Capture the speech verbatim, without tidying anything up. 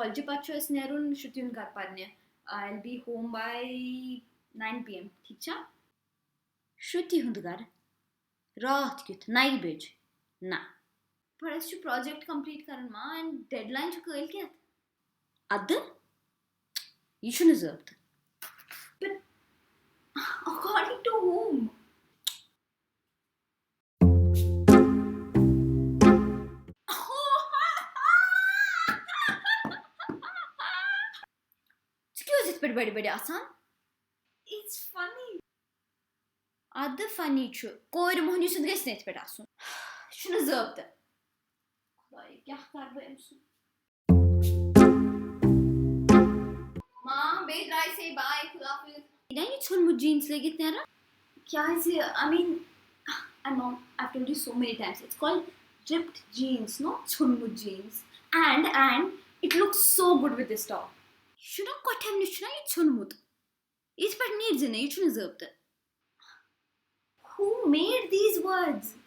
کالجہِ پتہٕ چھُ اَسہِ نیرُن شرُتی ہُنٛد گرٕ پرنہِ. I'll be home by nine p.m. ٹھیٖک چھا؟ شرُتی ہُنٛد گرٕ؟ راتھ کیُتھ نَیہِ بجہِ؟ نہ. But اَسہِ چھُ project complete کرُن ما, and deadline چھُ کٲلۍ کٮ۪تھ. اَدٕ یہِ چھُنہٕ ضٲبطہٕ. But according to whom? ژٕ کیٛاہ اوس یِتھ پٲٹھۍ بڑِ بڑِ آسان؟ It's funny. اَدٕ funny چھُ. کورِ مۄہنیو سُنٛد گژھِ نہٕ یِتھ پٲٹھۍ آسُن. یہِ چھُنہٕ ضٲبطہٕ. خۄداے، کیٛاہ کَرٕ بہٕ أمۍ سُنٛد؟ ماں، بیٚیہِ درٛایہِ سے باے، خۄدا حافظ. یہِ نہ یہِ ژھیوٚنمُت jeans لٲگِتھ نیران. کیٛازِ؟ I mean, I know, I've told you so many times. It's called ripped jeans, no? ژھیوٚنمُت jeans. And, and it looks so good with this top. یہِ چھُنہ کۄٹھٮ۪ن نِش چھُنہ یہِ ژھیوٚنمُت. یِتھ پٲٹھۍ نیرِ زِ نہٕ، یہِ چھُنہٕ ضٲبطہٕ. Who made these words?